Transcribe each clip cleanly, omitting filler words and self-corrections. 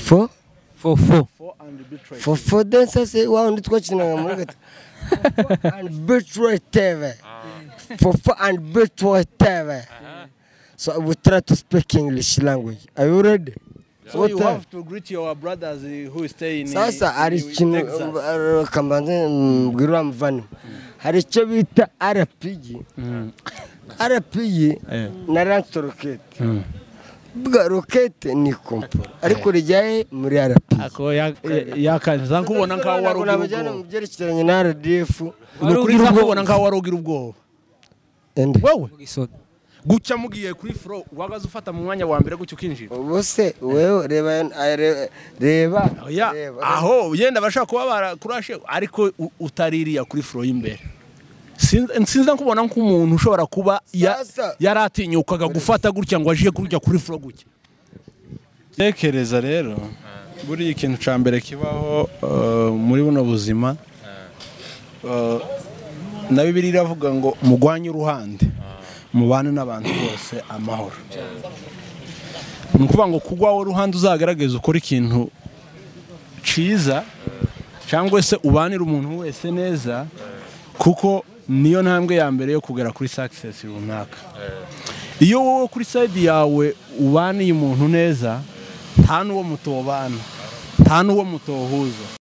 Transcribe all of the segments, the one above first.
Fo Fofo. Fofo dancers wa undi twakinaga muri gato. And Betray TV. Fofo and Betray TV. So I will try to speak English language. Are you ready? So you have to greet your brothers who stay in Sasa hari ikintu kamanze mbwira mvano. Hari icyo bita RPG. RPG na lance rocket. Bwa rocket ni kompo ariko rijyaye muri RPG. Ako yakanza nkubona nkaho warugira ubwoba. Mu byerekeranye na RDF nukuri nkubona nkaho warugira ubwoba. Wewe gucya mugiye kuri flow wagaze ufata mu mwanya wa mbere gucya ukinjira. Ubuse wewe reba reba aho yenda bashaka kuba barakurashe ariko utaririya kuri flow y'imbere. Sinza nkubona nk'umuntu ushobora kuba yaratinyukaga gufata gutya ngo aje kurya kuri flow gutya. Tekereza rero buri ikintu ca mbere kibaho muri buno buzima na Bibiliya iravuga ngo mugwanye uruhande mubane n'abantu bose amahoro. Ni ukuvuga ngo kugwaho uruhande uzagaragaza ukora ikintu ciza cyangwa se ubanira umuntu wese neza kuko niyo ntambwe ya mbere yo kugera kuri success runaka. Iyo wowe kuri side yawe ubaniye umuntu neza nta n'uwo mutobana nta n'uwo mutohuza.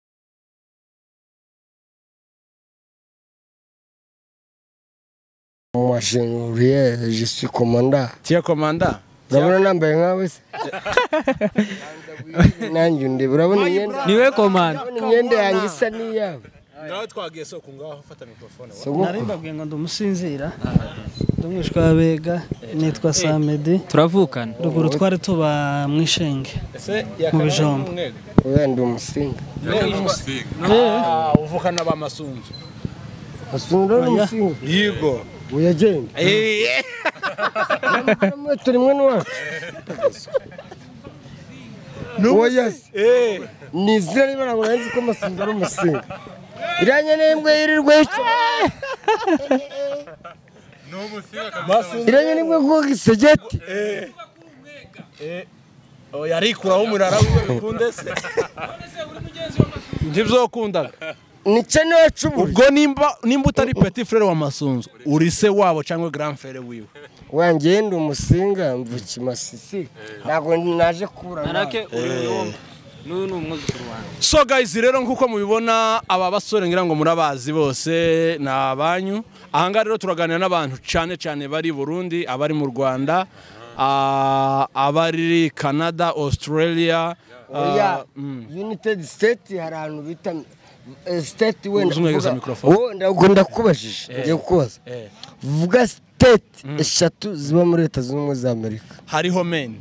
Moi je suis je suis commandant. Tu es commandant? Urabona nambaye nkawe se? Nanjye ndi urabona imyenda. Niwe commandant. Imyenda yanjye isa n'iyawe. Nawe twagiye soko ngaho fata microphone. Nari mbabwiye ngo ndumusinzira. Ndumwishwa abega nitwa Samedi. Turavukana. Ruguru twari tuba mwishenge. Mu bijombo. Oya ndi umusinga. Ah, uvukana ba Masunzu. Masunzu ni umusinga. Yego. Uyagenda. Eh. Turi mwe n'uwacu. Oya. Eh. Ni izina niba ntabwo nzi ko Masunzu ari umusinga. Iranye n'imbwa yirirwa yica. Iranye n'imbwa kuko gisegeti. Oya arikuraho umurara wiwe bikunde se. Ntibyokundaga. Nice niwacu ubwo nimba utari petit frère wa Masunzu uri se wabo cyangwa grand frère wiwe. Wanjye ndi umusinga mvuki Masisi ntabwo naje kubura narake uri n'uyu ni umwuzukuru wanjye. So guys rero nkuko mubibona aba basore ngira ngo murabazi bose ni abanyu. Aha rero turaganira n'abantu cyane cyane bari Burundi, abari mu Rwanda, abari Canada, Australia, United States. Hari ahantu bita state wenda uvuga ndakubajije ngiye kukubaza vuga state eshatu ziba muri Leta Zunze Ubumwe za Amerika. Hariho Maine,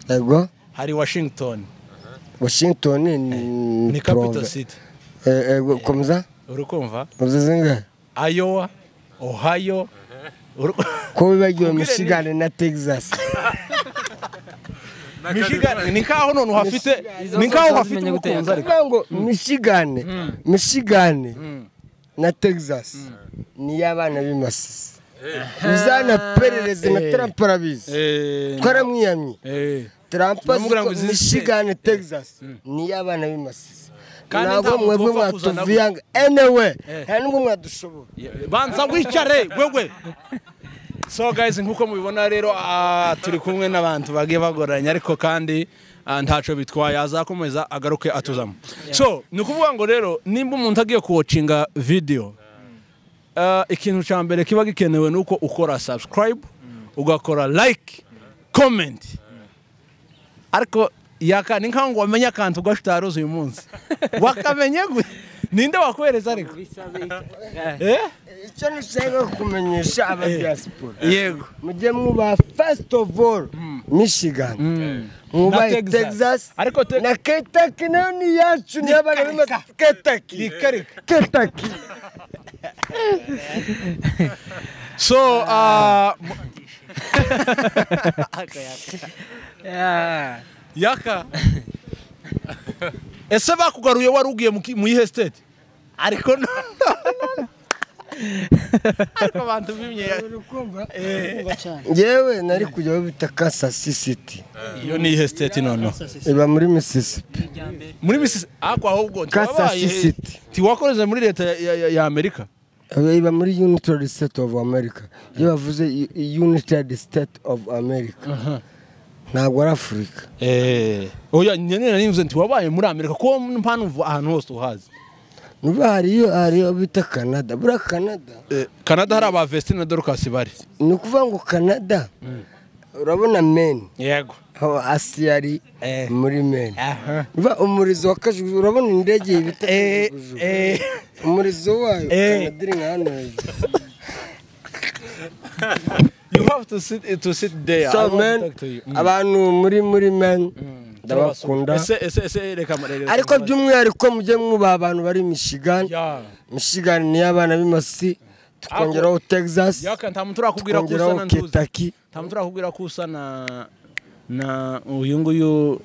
yego, hari Washington. Washington ni capital city. Yego, komeza urukumva komeza zingahe? Iowa, Ohio, ko bibagiwe Michigan na Texas. Michigan ni kaho none uhafite, ni kaho uhafite umukunzi ariko ngo Michigan, Michigan na Texas ni y'abana b'imasisi. Uzana perereze na Trump arabizi. Twaramwiyamye. Trump Michigan Texas ni y'abana b'imasisi. Ntabwo mwebwe mwatuviyanga anyway, nta nubwo mwadushobora. Banza wicare wewe. So guys nkuko mubibona rero turi kumwe n'abantu bagiye bagoranye ariko kandi ntaco bitwaye azakomeza agaruke atuzamo. So ni kuvuga ngo rero nimba umuntu agiye kuwatchinga video ikintu ca mbere kiba gikenewe nuko ukora subscribe, ugakora like, comment. Ariko yaka ni nkango wamenya akantu gashitaruzi uyu munsi. Wakamenye gute? Ninde wakwereza ariko? Icyo nshaka kumenyesha aba diaspora. Yego. Mujye mwubaha first of all Michigan. Mwubahe Texas. Ariko na Kentucky nayo ni yacu ni y'abana b'Imasisi. Kentucky. Kentucky. So Yaka. Ese bakugaruye wari ugiye mu ihe state? Ariko no. Ariko abantu bimye Ngewe nari kujya aho bita Kansas City. Iyo ni ihe state nono? Iba muri Mississippi. Muri Mississippi ako ahubwo Kansas City. Tiwakoreze muri leta ya Amerika. Iba muri United States of America. Iyo bavuze United States of America, ntabwo ari Afurika. Oya nyene nari nti wabaye muri Amerika ko mpamvu ahantu hose uhazi. Nuba hariyo bita Canada. Bura Canada. Canada hari aba Vestine na Dorcas bari. Ni ukuvuga ngo Canada urabona Maine. Yego. Aho Asiya ari muri Maine. Nuba umurizo wa kajugujugu urabona indege bita kajugujugu. Umurizo wayo Canada iri nka hano hejuru. You have to sit there. So man, abantu muri Maine ndabakunda. Ese reka ariko by'umwihariko mujye mwubaha abantu bari Michigan. Michigan ni abana b'Imasi, tukongeraho Texas. Yaka nta muntu urakubwira ko usa na Kentucky. Nta muntu urakubwira ko usa na uyu nguyu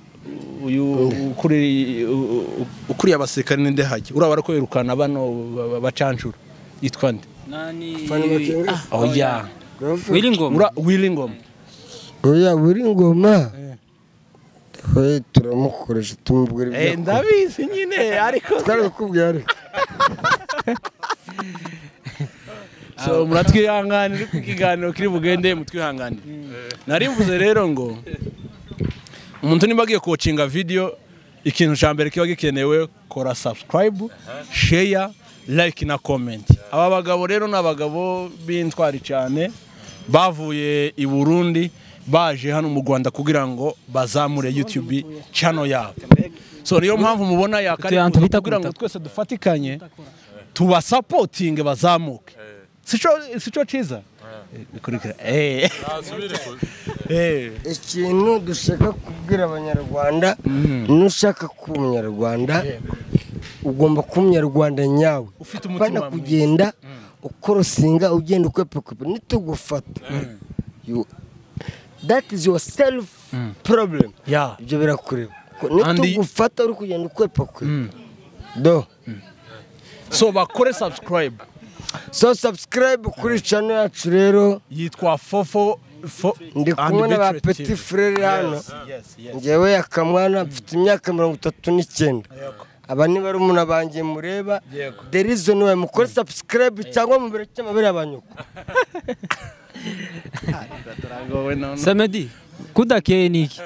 uyu ukuri abasirikare ninde hajye uraba ariko yirukana bano bacancura yitwa nde? Nani? Oya. Wiringoma. Wiringoma. Oya Wiringoma. We turamukoresha tumubwira ibyo. Ndabizi nyine ariko twarabikubwiye ariko. So muratwihanganira ku kiganiro kiri bugende mutwihanganire. Nari mvuze rero ngo umuntu nimba agiye coachinga video ikintu ca mbere kiba gikenewe kora subscribe, share, like na comment. Aba bagabo rero n'abagabo b'intwari cyane bavuye i Burundi baje hano mu Rwanda kugira ngo bazamure YouTube channel yabo. So niyo mpamvu mubona yakari kugira ngo twese dufatikanye tubasupporting bazamuke. Sico ciza. Bikurikira. Ikintu dushaka kubwira abanyarwanda, nushaka kuba umunyarwanda ugomba kuba umunyarwanda nyawe. Ufite umutima kugenda ukorosinga ugenda ukwepekwepe nitugufata. That is your self problem. Ibyo birakureba. Nitugufata uri kugenda ukwepekwepe. Do. So bakore subscribe. So subscribe kuri channel yacu rero yitwa Fofo ndi kumwe na ba Petit Frere hano. Ngewe yakamwana mfite imyaka 39. Aba ni barumuna banjye mureba. The reason why mukore subscribe cyangwa mubere cyamabere abanyuko. Samedi kudakeye niki?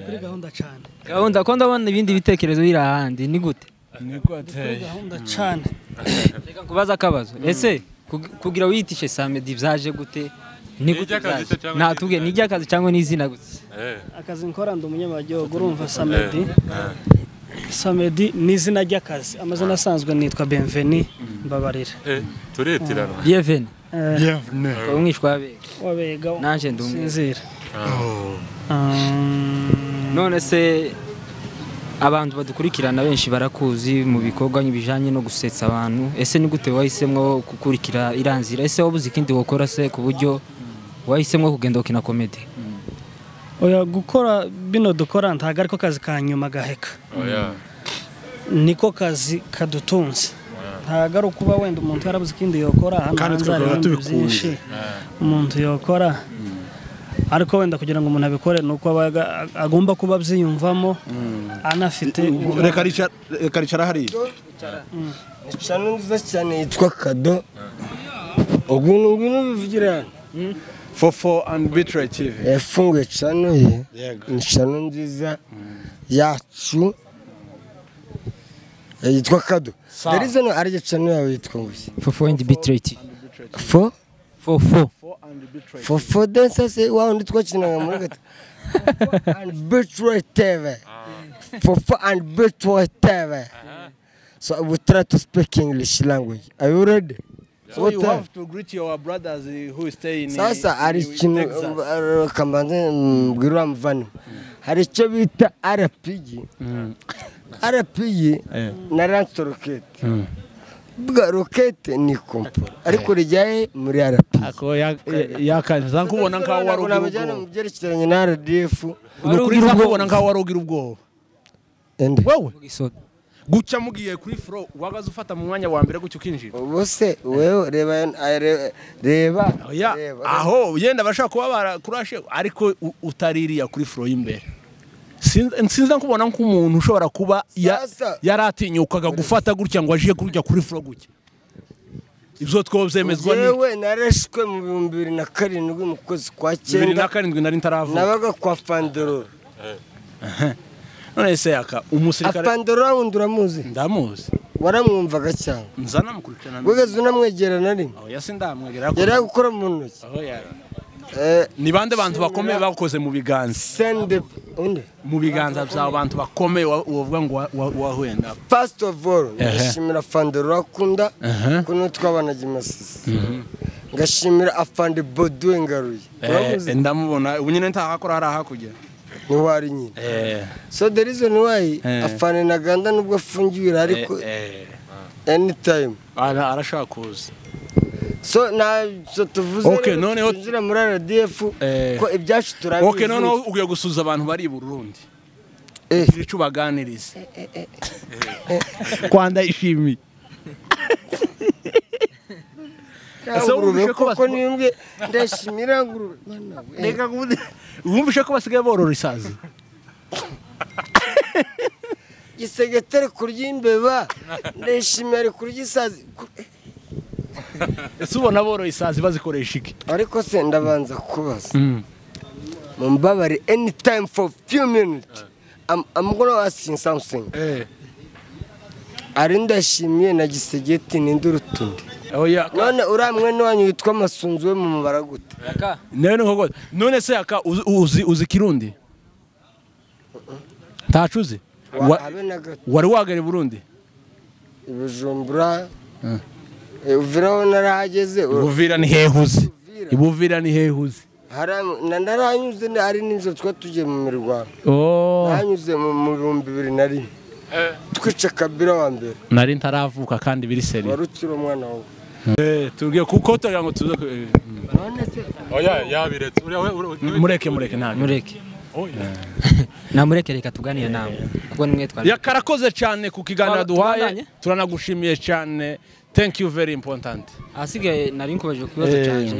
Kuri gahunda cyane. Gahunda ko ndabona ibindi bitekerezo biri ahandi ni gute? Ni gute? Gahunda cyane. Reka nkubaza akabazo. Ese kugira wiyitishe Samedi byaje gute? Ni gute? Natubwiye ni iry'akazi cyangwa ni izina gusa? Akazi nkora ndi umunyamajyogoro urumva Samedi. Samedi ni izina ry'akazi. Amazina asanzwe nitwa Bienveni Mbabarira. Turetiranwa. Bienveni. Bienvenue. Umwishwa wabega. Wabega. Nanje ndumwe. Sinzira. None se abantu badukurikirana benshi barakuzi mu bikorwa bijanye no gusetsa abantu. Ese ni gute wahisemwo gukurikira iranzira? Ese wabuze ikindi wokora se ku buryo wahisemwo kugenda ukina comedy? Oya gukora bino dukora ntago ariko kazi kanyuma gaheka. Oya. Niko kazi kadutunze. Ntago ari ukuba wenda umuntu yarabuze ikindi yokora hano hanze hari byinshi umuntu yokora. Ariko wenda kugira ngo umuntu abikore nuko agomba kuba abyiyumvamo anafite. Reka ricara hariya. Channel nziza cyane yitwa Kado. Ngwino bivugira hano. Fofo and Betray TV. Yafunguye channel ye. Ni channel nziza yacu yitwa Kado. There is no ari channel yawe yitwa ngo iki? Fofo and Betray TV. Fo Fofo. Fofo dancers wa undi twakinaga muri gato. And Betray TV. Fofo and Betray TV. So we try to speak English language. Are you ready? So you have to greet your brothers who stay in Sasa hari ikintu kambanze mbwira mvano. Hari icyo bita RPG. RPG na lance rocket. Bwa rocket ni komporo ariko rijyaye muri RPG. Ako yakanze nkubona nkaho warugira ubwoba. Mu byerekeranye na RDF nukuri nkubona nkaho warugira ubwoba. Wewe Gucya mugiye kuri flow wagaze ufata mu mwanya wa mbere gucya ukinjira. Ubu se wewe reba reba aho yenda bashaka kuba barakurashe ariko utaririya kuri flow y'imbere. Sinza nkubona nk'umuntu ushobora kuba yaratinyukaga gufata gutya ngo aje kurya kuri flow gutya. Ibyo twobyemezwa ni yewe narashwe mu 2007 mu kwezi kwa 9 2007 nari ntaravuka nabaga kwa Fandoro. None se yaka umusirikare Fandoro wundi uramuzi? Ndamuzi. Waramwumvaga cyane? Nzana mukurikirana. Wigeze unamwegera na rimwe? Oya sindamwegera. Yari gukora mu ntoki. Oya. Ni bande bantu bakomeye bakoze mu biganza? Send undi mu biganza bya bantu bakomeye uvuga ngo wahuye nabo. First of all ndashimira Fandoro akunda kuno twabanaga imasisi. Ngashimira Afande Bodwe Ngaruye. Ndamubona ubu nyine ntahakora hari ahakujya. Ni wari nyine. So the reason why Afande Ntaganda nubwo afungiwe ariko anytime arashaka kuza. So na so tuvuze okay, none tunjira muri RDF ko ibyacu turabizi. Okay, none ugiye gusuza abantu bari i Burundi. Ico baganiriza. Kwanda ishimi. Ese urubye ko nimbwe ndashimira ngurube. Reka wumvishe ko basigaye borora isazi. Gisegeteri kurya imbeba ndashimira kurya isazi. Ese ubona boroye isazi bazikoresha iki? Ariko se ndabanza kubaza. Mumbabare anytime for few minutes. I'm going to ask you something. Ari ndashimiye na Gisegeti n'indurutundi. Oya. None uramwe wanyu witwa Masunzu we mu mubara gute? Yaka. None koko. None se yaka uzi Kirundi? Ntacuzi? Wari wagare Burundi? Ibujumbura. Uvira narahageze. Uvira ni hehuze. Ibuvira ni hehuze. Narahanyuze ari ninzo twa tugiye mu mirwano. Nahanyuze mu 2001. Twica Kabila wa mbere. Nari ntaravuka kandi biri seri. Warukira umwana wawe. Tugiye kuko tugira ngo tuze. None se oya yabiretse. Mureke mureke nta. Mureke. Na mureke reka tuganire nawe. Kuko nimwe twari. Yakarakoze cyane ku kiganiro duhaye. Turanagushimiye cyane. Thank you very important. Asigaye nari nkubaje kubazo cyanje.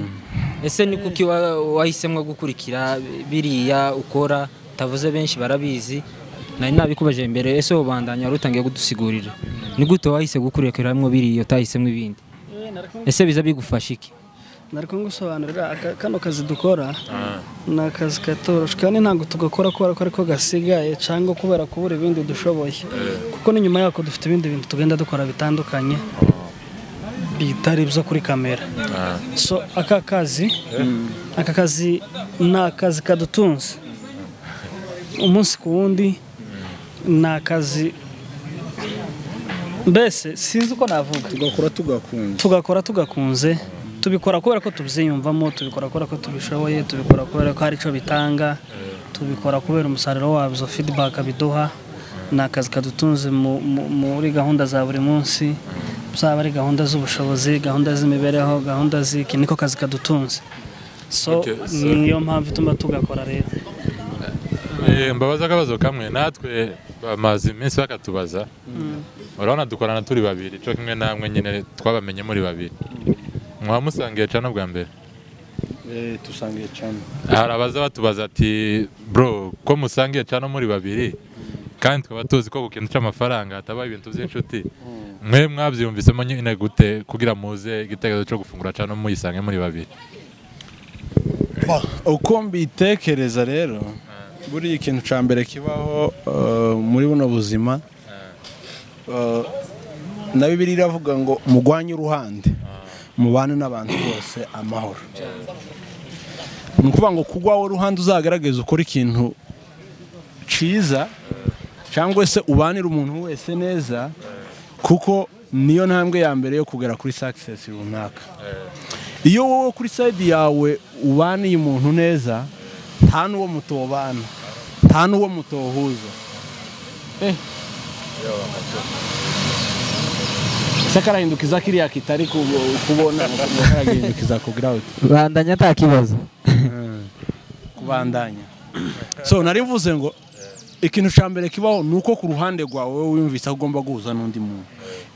Ese ni kuki wahisemwe gukurikira biriya ukora tavuze benshi barabizi. Nari nabikubaje imbere ese ubandanya rutangiye kudusigurira. Ni gute wahise gukurikira mwo biriya utahisemwe ibindi? Ese biza bigufasha iki? Nariko ngusobanurira kano kazi dukora ni akazi katoroshe kandi ntabwo tugakora kubera ko ariko gasigaye cyangwa kubera kubura ibindi dushoboye kuko n'inyuma yako dufite ibindi bintu tugenda dukora bitandukanye bitari byo kuri kamera. So aka kazi ni akazi kadutunze umunsi ku wundi, ni akazi mbese sinzi uko navuga, tugakora tugakunze, tubikora kubera ko tubyiyumvamo, tubikora kubera ko tubishoboye, tubikora kubera ko hari icyo bitanga, tubikora kubera umusaruro wabyo, feedback biduha. Ni akazi kadutunze muri gahunda za buri munsi, zaba ari gahunda z'ubushobozi, gahunda z'imibereho, gahunda z'iki, niko kazi kadutunze. So niyo mpamvu ituma tugakora rero. Mbabaza akabazo kamwe natwe bamaze iminsi bakatubaza. Urabona dukorana turi babiri, cyo kimwe namwe nyine twabamenye muri babiri. Mwamusangiye cyane bwa mbere? Tusangiye cyane. Hari abaza batubaza ati bro ko musangiye cyane muri babiri kandi twaba tuzi ko gukintu cy'amafaranga hataba ibintu by'inshuti. Mwe mwabyumvisemo nyine gute kugira muze igitekerezo cyo gufungura cyane muyisange muri babiri? Uko mbitekereza rero buri ikintu ca mbere kibaho muri buno buzima na Bibiliya iravuga ngo mugwanye uruhande mubane n'abantu bose amahoro. Ni ukuvuga ngo kugwaho uruhande uzagaragaza ukora ikintu ciza cyangwa se ubanira umuntu wese neza, kuko niyo ntambwe ya mbere yo kugera kuri success runaka. Iyo wowe kuri side yawe ubaniye umuntu neza, nta n'uwo mutobana, nta n'uwo mutohuza. Sakarahindukiza kiriya kitari kubona karahindukiza ku ground. Bandanya nta kibazo. Kubandanya. So nari mvuze ngo Ikintu cya mbere kibaho ni uko ku ruhande rwawe wowe wiyumvise ko ugomba guhuza n'undi muntu.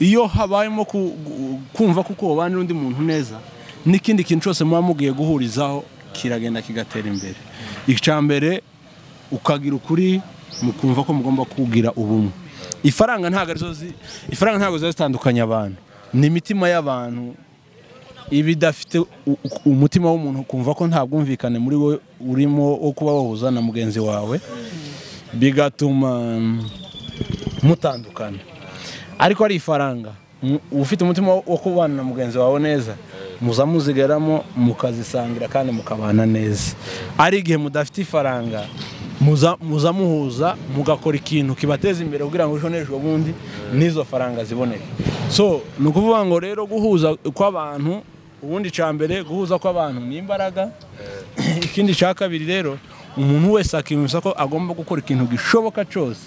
Iyo habayemo kumva kuko ubana n'undi muntu neza, n'ikindi kintu cyose muba mugiye guhurizaho kiragenda kigatera imbere. Icya mbere ukagira ukuri mukumva ko mugomba kugira ubumwe. Ifaranga ntabwo arizo ifaranga ntabwo ziba zitandukanya abantu, ni imitima y'abantu iba idafite umutima w'umuntu kumva ko nta bwumvikane muri we urimo wo kuba wahuza na mugenzi wawe, bigatuma mutandukana. Ariko ari ifaranga ufite umutima wo kubana na mugenzi wawe neza, muza muzigeramo mukazisangira kandi mukabana neza. Ari igihe mudafite ifaranga muza muhuza mugakora ikintu kibateza imbere kugira ngo ejo n'ejo bundi n'izo faranga ziboneke. So ni ukuvuga ngo rero guhuza kw'abantu, ubundi cya mbere guhuza kw'abantu ni imbaraga. Ikindi cya kabiri rero umuntu wese akiyumvisa ko agomba gukora ikintu gishoboka cyose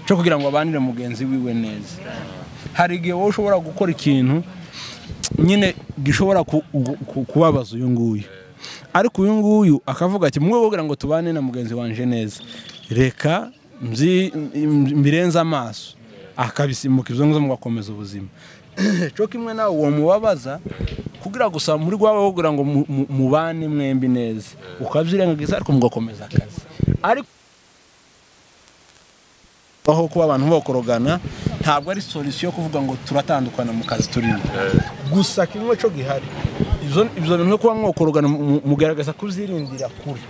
cyo kugira ngo abanire mugenzi wiwe neza. Hari igihe wowe ushobora gukora ikintu nyine gishobora kubabaza uyu nguyu, ariko uyu nguyu akavuga ati mwe kugira ngo tubane na mugenzi wanje neza, reka mbirenze amaso, akabisimbuka ibyo ngibyo mugakomeza ubuzima. Cyo kimwe nawe uwo mubabaza kugira gusa muri rwawe kugira ngo mubane mwembi neza, ukabyirengagiza ariko mugakomeza akazi. Ariko aho kuba abantu bokorogana ntabwo ari solution yo kuvuga ngo turatandukana mu kazi turimo. Gusa kimwe cyo gihari, ibyo bintu kuba mwokorogana mugaragaza kuzirindira kure,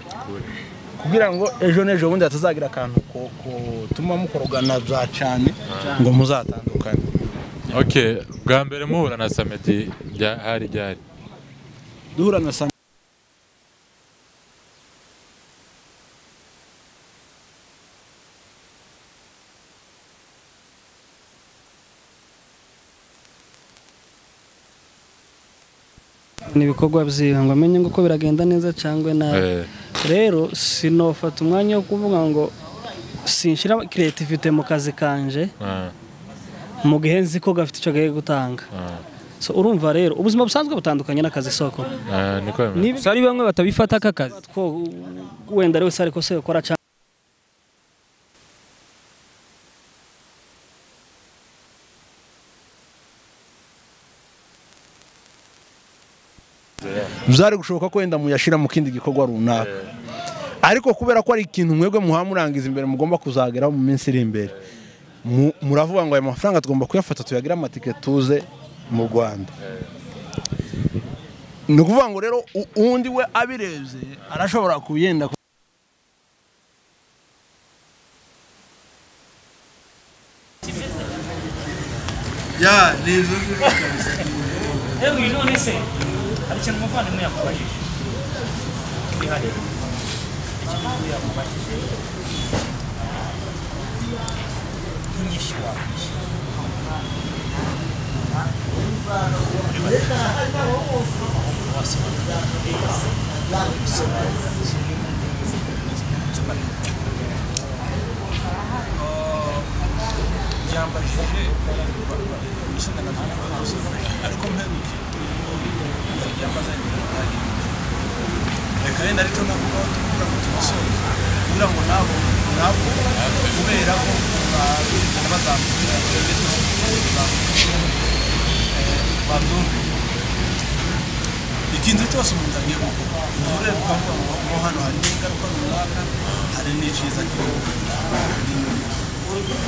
kugira ngo ejo n'ejo bundi hatazagira akantu ko tuma mukorogana bya cyane ngo muzatandukane. Okay, bwa mbere muhura na Samedi hari ryari? Duhura na Samedi ni ibikorwa byiwe ngo amenye ngo uko biragenda neza cyangwa nabi. Rero sinofata umwanya wo kuvuga ngo sinshira creativity mu kazi kanje mu gihe nzi ko gafite icyo gagiye gutanga. So urumva rero ubuzima busanzwe butandukanye n'akazi soko. Niko bimeze. Gusa hari bamwe batabifata k'akazi. Two wenda rero se ariko se ukora byari gushoboka ko wenda muyashira mu kindi gikorwa runaka, ariko kubera ko ari ikintu mwebwe muhamurangiza imbere mugomba kuzageraho mu minsi iri imbere, muravuga ngo aya mafaranga tugomba kuyafata tuyagira amatike tuze mu Rwanda. Ni ukuvuga ngo rero undi we abirebye arashobora kuyenda ya ni ibyo ngibyo kabisa. Ewe none se hari ikintu umuvandimwe yakubajije wihariye, ikintu yakubajije nk'inyishyu wakwishyura muri yambajije ariko mperuke yambaza reka yenda aricyo navuga tukugira ngo tubasoze kugira ngo nabo kubera ko bazamukira babyumve. Ikintu cyose umuntu agiye gukora urebe ukavuga ngo mo hano hari ingaruka runaka, hari n'icyiza kirimo n'inyuma.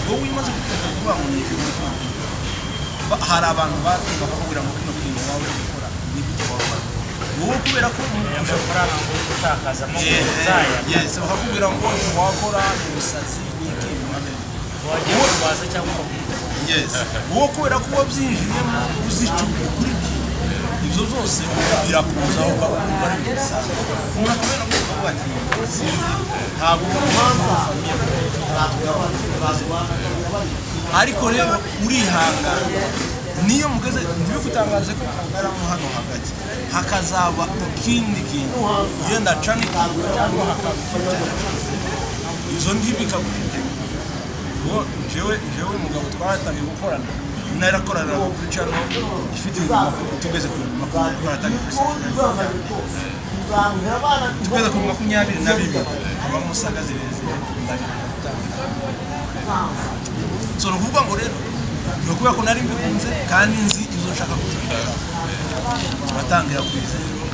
Wowe umaze guteka kuvuga ngo ni ikintu, hari abantu batumva bakakubwira ngo kino kintu wawe gukora ni gute wakora wowe, kubera ko amafaranga ngo uri gutakazamo uzaya. Yes, bakakubwira ngo wakora ni ubusazi ni iki wagiye kurwaza cyangwa ukavuga. Yes, wowe kubera ko wabyinjiyemo uzica ukurikiye ibyo byose birakuzaho ukumva ari bisanzwe. Umuntu akabera ngo ukavuga ati sinzi ntabwo mpamvu famille, ariko rero urihangana niyo mugeze ntibigutangaje ko mugaramo hano hagati hakazaba ikindi kintu yenda cani cyangwa hakaba ikindi cyose, izo ntibikagutega. Ngo jewe mugabo twaratangiye gukorana, narakorana kuri channel ifite tugeze ku 20, twaratangiye kuri tugeze ku 22 habamo saga zirezire ndagenda gutanga. So ni ukuvuga ngo rero ni ukubera ko nari mbikunze kandi nzi izo nshaka kuzigeraho. Turatangira ku izero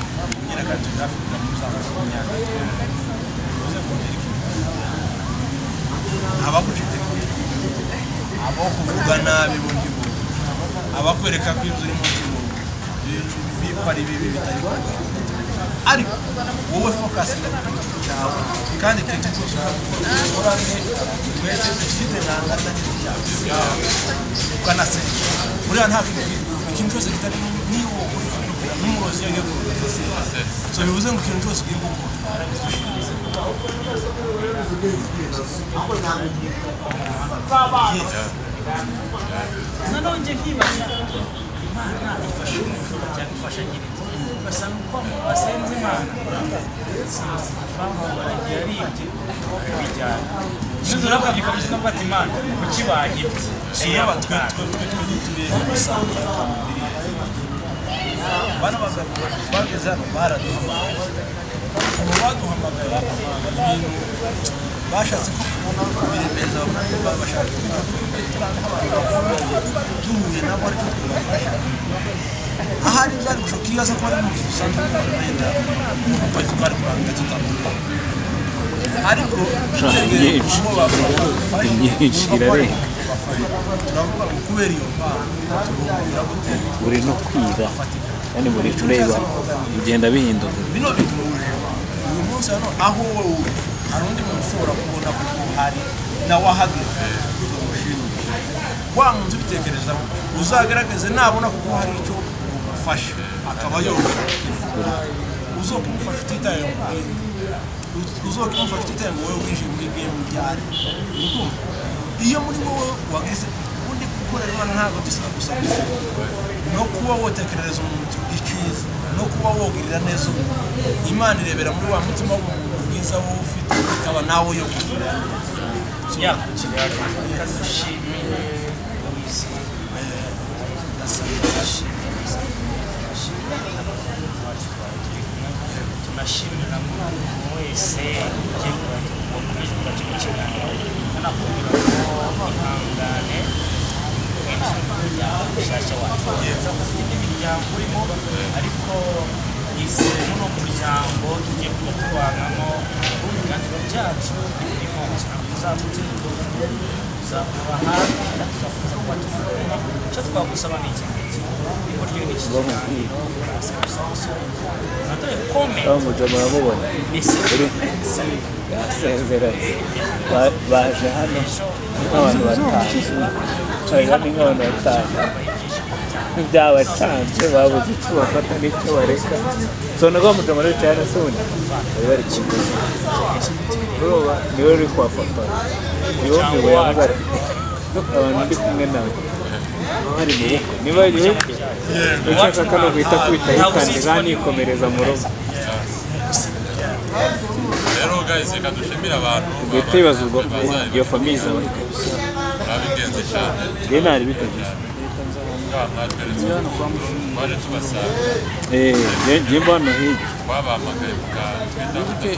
nyine kandi turi hafi kugera muri za 20. Bivuze ngo abagucitse abo kuvuga nabi bo ndibo, abakwereka ko ibyo urimo ndibo ko ari bibi bitari ariko wowe focus cyawe kandi ikintu cyose ukora umwete ufite nangata cyawe ukanasenga buriya nta ikintu cyose kitari niwo n'umurozi yagiye kugusenga. So bivuze ngo ikintu cyose ugiye gukora Noneho njye nkibaza Imana ifasha umuntu cyangwa ifasha nyir'inzu ugasanga uko basenze Imana baragiye aribye bijyana inzu uravuga ngo ati Imana kuki banyibye suraba twe dutuye usanga bana bagabo bageze hano baraduhamagaye ubu baduhamagaye ibintu bashatse ko kubiremeza bashaka duhuye nabo ariko tubafasha ahari byari gushoka iyo aza kuba ari mu dusanzwe wenda ukwezi twari kurangira tutandukanye ariko nyinshi irarenga turavuga ngo kubera iyo mpamvu buri no kwiga kandi buri tureba bigenda bihinduka bino bituje uyu munsi hano aho wowe hari undi muntu ushobora kubona kuko hari nawe ahageze umushinga wa muntu ubitekereza uzagaragaze nabona kuko hari icyo umufasha akaba yoroshye uzokumufasha utitaye uzokumufasha utitaye ngo wowe winjiye muri game ryari. Iyo muri wowe wagize ubundi gukorera Imana ntabwo dusa gusa no kuba wotekerereza umuntu icyiza no kuba wogirira neza umuntu Imana irebera muri wa mutima w'umuntu mwiza wowe ufite ikaba nawe yo kugirira yakukiriya kadushimire wizi tunashimira umuntu wese wakomeje kino kiganiro anakubwira ko ihangane mushyashya wacu ufite n'imiryango urimo ariko izere muno muryango tugiye kuba tubanamo ibiganiro byacu buri munsi ntabwo tuzagutenguha tuzakuba hafi kandi tuzakomeza kuba turi kumwe. Icyo twagusaba ni iki ngiki uburyo iki kiganiro naduhe comment muramubona yasezeranye baje hano nk'abantu batanu bari nk'abantu batanu byabacanze babuze icyo bafata n'icyo bareka so nabwo mujama rero cyane suni bari bari kumwe uroba niwe uri kubafotora niwo miwe yavuze ati abantu ndi kumwe nabo bari mu bukwe niba ari bukwe ushaka kano guhita kwita yikandira nikomereza mu rugo. Rero guys reka dushimire abantu ugahita wibaza ubwo iyo famiye izaba kabisa abigenze cyane rero ntari bikagize twaje tubasanga njye mbona hirya twabahamagaye mukatwita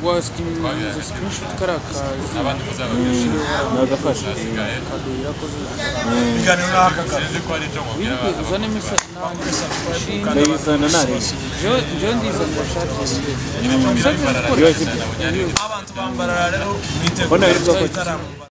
wasikimiza screenshot karakazi n'abandi muzababwira nagafashe ibiganiro n'aka sinzi ko ari icyo mubwira wibuke uzane misa ndayizana nari njyewe ndizanira shati Ibibazo abantu bambara rero Bona mwitegura biri bwoko ki? igitaramo.